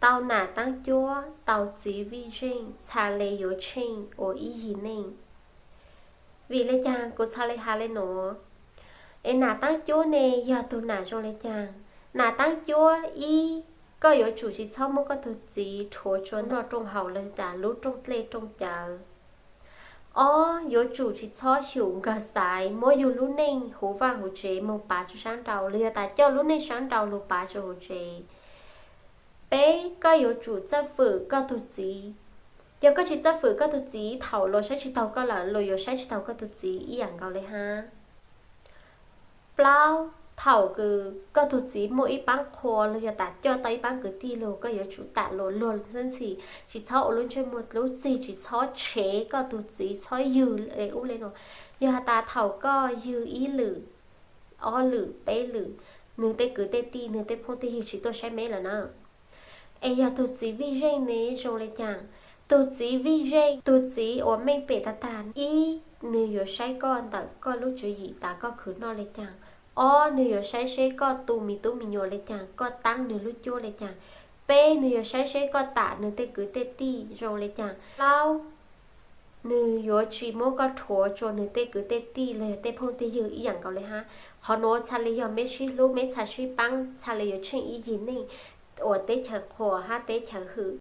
Tau nam taab cuab, tau txiv vij zeej, txha le yuav tsheej ua ib yig neej. Vim le caag kuv txhaj le has le nuav? Es nam taab cuab ne yog tug nam zoo le caag? Nam taab cuab ib, koj yuav tsum tsi txhob muab koj tug txiv rhuav tsua noj rooj haus le tas lub rooj dlej rooj cawv. Ob, yuav tsum tsi txhob xyum nkag xaiv muab yug lub neej huv vaaj huv tsev moog pav tsua saab nrau los yog tas coj lub neej saab nrau lug pav tsua huv tsev. Peb, koj yuav tsum txawj fwm koj tug txiv. Yog koj tsi txawj fwm koj tug txiv, thaum luas saib tsi taug koj lawm, luas yuav saib tsi taug koj tug txiv ib yaam nkaus le hab. Plaub, thaum kws koj tug txiv muaj ib paab qhua los yog tas coj tau ib paab kwv tij lug, koj yuav tsum tam luas luag xwb ntxhi, tsi txhob ua lub ntsej muag dlub txig, tsi txhob tshev koj tug txiv, txhob ywg le ub le nuav. Yog has tas thaum koj ywg ib lwm, ob lwm, peb lwm, nwg tej kwv tej tij, nwg tej phooj tej ywg tsi tuaj saib meb lawm na. Es yog tug txiv vij zeej ne zoo le caag? Tug txiv vij zeej, tug txiv uas meej pem tag tag, ib, nwg yuav saib koj ntawm koj lub tswv yim tas koj khwv noj le caag. Ob, nwg yuav saib seb koj tu me tub me nyuam le caag, koj taab nwg lub cuab le caag. Peb, nwg yuav saib seb koj tam nwg tej kwv tej tij zoo le caag. Plaub, nwg yuav tsi muab koj rhuav tsua nwg tej kwv tej tij los yog tej phooj tej ywg ib yaam nkaus le hab. Qhov nuav txhaj le yog meb sib hlub, meb txhaj sib paab, txhaj le yuav tsheej ib yig neej uas teb chaws qhuas hab teb chaws hwm.